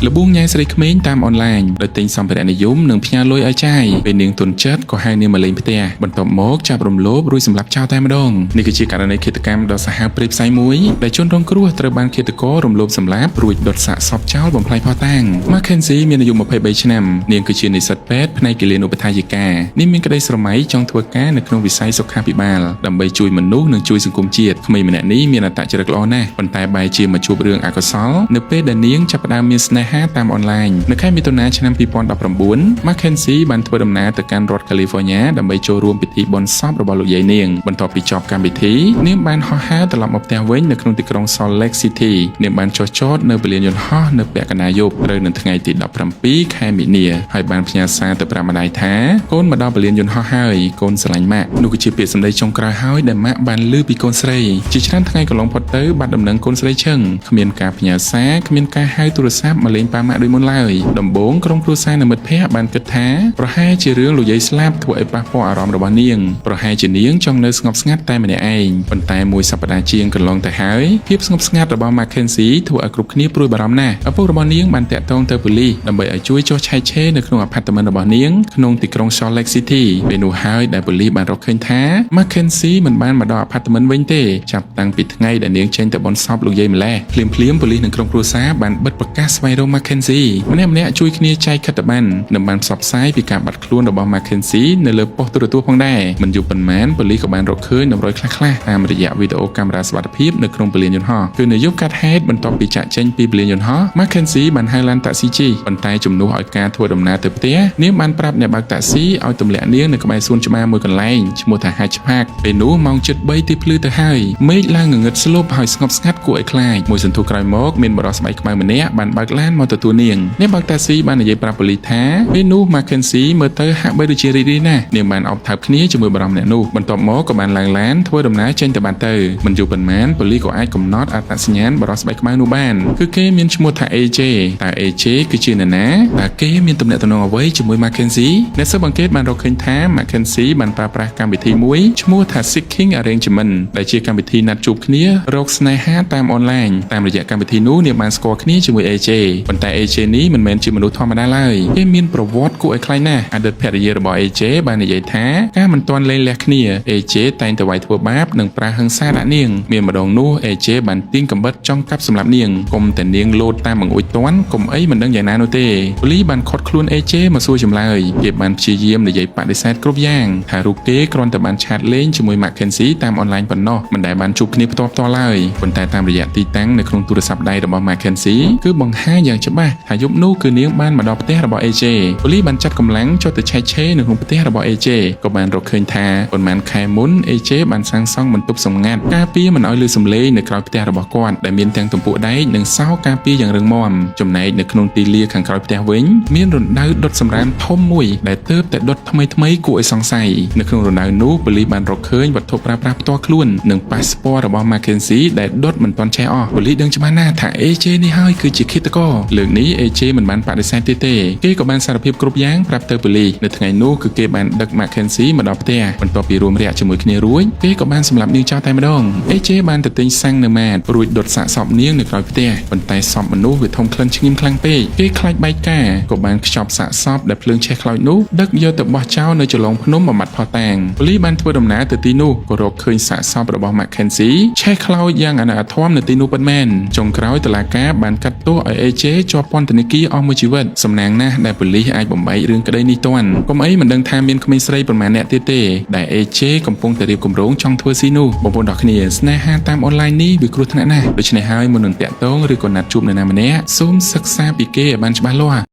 ល្បួងញ៉ែស្រីក្មេងតាមអនឡាញដោយទិញសម្ភារៈនិយមនិងផ្ញើលុយឲ្យចាយពេលនាងទន់ចិត្តក៏ហៅនាងមកលេងផ្ទះបន្ទាប់មកចាប់រំលោភរួចសម្លាប់ចោលតែម្ដងនេះគឺជាករណីឃាតកម្មដ៏សាហាវព្រៃផ្សៃមួយដែលជនរងគ្រោះត្រូវបានឃាតកររំលោភសម្លាប់រួចដុតសាកសពចោលបំផ្លាញភស្តុតាង Mackenzie មានអាយុ23ឆ្នាំនាងគឺជានិស្សិតពេទ្យផ្នែកគិលានុបដ្ឋាយិកានាងមានក្តីស្រមៃចង់ធ្វើការនៅក្នុងវិស័យសុខាភិបាលដើម្បីជួយមនុស្សនិងជួយសង្គមជាតិក្មេងម្នាក់នេះមានអត្តចរិតល្អណាស់ប៉ុន្តែបែរជាមកជួបរឿងអកុសលនៅពេលដែលនាងចាប់ផ្ដើមមានស្នេហាតាមអនឡាញនៅខែមិថុនាឆ្នាំ2019 Mackenzie បានធ្វើដំណើរទៅកាន់រដ្ឋ California ដើម្បីចូលរួមពិធីបុណ្យសពរបស់លោកយាយនាងបន្ទាប់ពីចប់កម្មវិធីនាងបានហោះហើរត្រឡប់មកផ្ទះវិញនៅក្នុងទីក្រុង Salt Lake City នាងបានចុះចតនៅព្រលានយន្តហោះនៅពាក់កណ្ដាលយប់ត្រូវនៅថ្ងៃទី17ខែមីនាហើយបានផ្ញើសារទៅប្រាប់ម្ដាយថាកូនមកដល់ព្រលានយន្តហោះហើយកូនស្រឡាញ់ម៉ាក់នោះគឺជាពាក្យសម្ដីចុងក្រោយហើយដែលម៉ាក់បានឮពីកូនស្រីជាច្រើនថ្ងៃកន្លងផុតទៅបាត់ដំណឹងកូនស្រីឈឹងគ្មានការផ្ញើសារគ្មានការហៅទូរស័ព្ទមកលេងប៉ាម៉ាក់ដូចមុនឡើយដំបូងក្រុមគ្រួសារនិងមិត្តភ័ក្តិបានគិតថាប្រហែលជារឿងលោកយាយស្លាប់ធ្វើឲ្យប៉ះពាល់អារម្មណ៍របស់នាងប្រហែលជានាងចង់នៅស្ងប់ស្ងាត់តែម្នាក់ឯងប៉ុន្តែមួយសប្តាហ៍ជាងកន្លងទៅហើយភាពស្ងប់ស្ងាត់របស់ Mackenzie ធ្វើឲ្យគ្រប់គ្នាព្រួយបារម្ភណាស់ឪពុករបស់នាងបានតាក់ទងទៅប៉ូលីសដើម្បីឲ្យជួយចុះឆែកឆេរនៅក្នុងអាផាតមិនរបស់នាងក្នុងទីក្រុង Salt Lake City ពេលនោះហើយដែលប៉ូលីសបានរកឃើញថា Mackenzie មិនបានមកដល់អាផាតមិនវិញទេចាប់តាំងពីថ្ងៃដែលនាងចេញទៅបុណ្យសពលោកយាយម្លេះភ្លាមភ្លាមៗប៉ូលីសនិងក្រុមគ្រួសារបានបិទប្រកាសស្វែងរក Mackenzie ម្នាក់ម្នាក់ជួយគ្នាចែកខិត្តប័ណ្ណនិងបានផ្សព្វផ្សាយពីការបាត់ខ្លួនរបស់ Mackenzie នៅលើប៉ុស្តិ៍ទូរទស្សន៍ផងដែរមិនយូរប៉ុន្មានប៉ូលីសក៏បានរកឃើញតម្រុយខ្លះៗតាមរយៈវីដេអូកាមេរ៉ាសុវត្ថិភាពនៅក្នុងព្រលានយន្តហោះគឺនៅយប់កាត់ហេតុបន្ទាប់ពីចាក់ចេញពីព្រលានយន្តហោះ Mackenzie បានហៅឡានតាក់ស៊ីជិះប៉ុន្តែជំនួសឲ្យការធ្វើដំណើរទៅផ្ទះនាងបានប្រាប់អ្នកបើកតាក់ស៊ីឲ្យទម្លាក់នាងនៅក្បែរសួនច្បារមួយកន្លែងឈ្មោះថា Hatch Park ពេលនោះម៉ោងជិត3ទីភ្លឺទៅហើយមេឃឡើងងងឹតស្លុបហើយស្ងប់ស្ងាត់គួរឲ្យខ្លាចមួយសន្ទុះក្រោយមកមានបុរសស្បែកខ្មៅម្នាក់បានបើកឡានមកទទួលនាងអ្នកបើកតាក់ស៊ីបាននិយាយប្រាប់ប៉ូលីសថាពេលនោះ Mackenzie មើលទៅហាក់បីដូចជារីករាយណាស់នាងបានអបថើបគ្នាជាមួយបុរសម្នាក់នោះបន្ទាប់មកក៏បានឡើងឡានធ្វើដំណើរចេញទៅបានទៅមិនយូរប៉ុន្មានប៉ូលីសក៏អាចកំណត់អត្តសញ្ញាណបុរសស្បែកខ្មៅនោះបានគឺគេមានឈ្មោះថា AJ តើ AJ គឺជានរណាតើគេមានទំនាក់ទំនងអ្វីជាមួយ Mackenzie អ្នកស៊ើបអង្កេតបានរកឃើញថា Mackenzie បានប្រើប្រាស់កម្មវិធីមួយឈ្មោះថា Seeking Arrangement ដែលជាកម្មវិធីណាត់ជួបគ្នារកស្នេហាតាមអនឡាញតាមរយៈកម្មវិធីនោះនាងបានស្គាល់គ្នាជាមួយ AJ ប៉ុន្តែ AJ នេះមិនមែនជាមនុស្សធម្មតាឡើយគេមានប្រវត្តិគួរឲ្យខ្លាចណាស់អតីតភរិយារបស់ AJ បាននិយាយថាការមិនទាន់លែងលះគ្នា AJ តែងតែវាយធ្វើបាបនិងប្រើហិង្សាដាក់នាងមានម្ដងនោះ AJ បានទាញកាំបិតចង់កាប់សម្លាប់នាងកុំតែនាងលោតតាមបង្អួចទាន់កុំអីមិនដឹងយ៉ាងណានោះទេប៉ូលីសបានឃាត់ខ្លួន AJ មកសួរចម្លើយគេបានព្យាយាមនិយាយបដិសេធគ្រប់យ៉ាងថារូបគេគ្រាន់តែបាន chat លេងជាមួយ Mackenzie តាមអនឡាញប៉ុណ្ណោះមិនដែលបានជួបគ្នាផ្ទាល់ផ្ទាល់ឡើយប៉ុន្តែតាមរយៈទីតាំងនៅក្នុងទូរស័ព្ទដៃរបស់ Mackenzie គឺបង្ហាញយ៉ាងច្បាស់ថាយប់នោះគឺនាងបានមកដល់ផ្ទះរបស់ AJ ប៉ូលីសបានចាត់កម្លាំងចុះទៅឆែកឆេរនៅក្នុងផ្ទះរបស់ AJ ក៏បានរកឃើញថាប៉ុន្មានខែមុន AJ បានសាងសង់បន្ទប់សម្ងាត់ការពារមិនឲ្យលឺសំឡេងនៅក្រោយផ្ទះរបស់គាត់ដែលមានទាំងទំពក់ដែកនិងសោការពារយ៉ាងរឹងមាំចំណែកនៅក្នុងទីលាខាងក្រោយផ្ទះវិញមានរណ្ដៅដុតសម្រាមធំមួយដែលទើបតែដុតថ្មីថ្មីៗគួរឲ្យសង្ស័យនៅក្នុងរណ្ដៅនោះប៉ូលីសបានរកឃើញវត្ថុប្រើប្រាស់ផ្ទាល់ខ្លួននិងប៉ាសពតរបស់ Mackenzie ដែលដុតមិនទាន់ឆេះអស់ប៉ូលីសដឹងច្បាស់ណាស់ថា AJ នេះហើយគឺជាឃាតករលើកនេះ AJ មិនបានបដិសេធទៀតទេគេក៏បានសារភាពគ្រប់យ៉ាងប្រាប់ទៅប៉ូលីសនៅថ្ងៃនោះគឺគេបានដឹក Mackenzie មកដល់ផ្ទះបន្ទាប់ពីរួមរយៈជាមួយគ្នារួចគេក៏បានសម្លាប់នាងចោលតែម្ដង AJ បានទៅទិញសាំងនៅម៉ាតរួចដុតសាកសពនាងនៅក្រោយផ្ទះប៉ុន្តែសពមនុស្សវាធំក្លិនឈ្ងៀមខ្លាំងពេកគេខ្លាចបែកការក៏បានខ្ចប់សាកសពដែលភ្លើងឆេះខ្លោចនោះដឹកយកទៅបោះចោលនៅចលងភ្នំបំបត្តិផុសតាងប៉ូលីសបានធ្វើដំណើរទៅទីនោះក៏រកឃើញសាកសពរបស់ Mackenzie ឆេះខ្លោចយ៉ាងអនាធមនៅទីនោះពិតមែនចុងក្រោយតុលាការបានកាត់ទោសឲ្យ AJ ជាប់ពន្ធនាគារអស់មួយជីវិតសំណាងណាស់ដែលប៉ូលីសអាចបំបែករឿងក្តីនេះទាន់កុំអីមិនដឹងថាមានក្មេងស្រីប្រមាណអ្នកទៀតទេដែល AJ កំពុងតែរៀបគម្រោងចង់ធ្វើស៊ីនោះបងប្អូនទាំងគ្នាស្នេហាតាមអនឡាញនេះវាគ្រោះថ្នាក់ណាស់ដូច្នេះហើយមុននឹងតាក់ទងឬក៏ណាត់ជួបនរណាម្នាក់សូមសិក្សាពីគេឲ្យបានច្បាស់លាស់។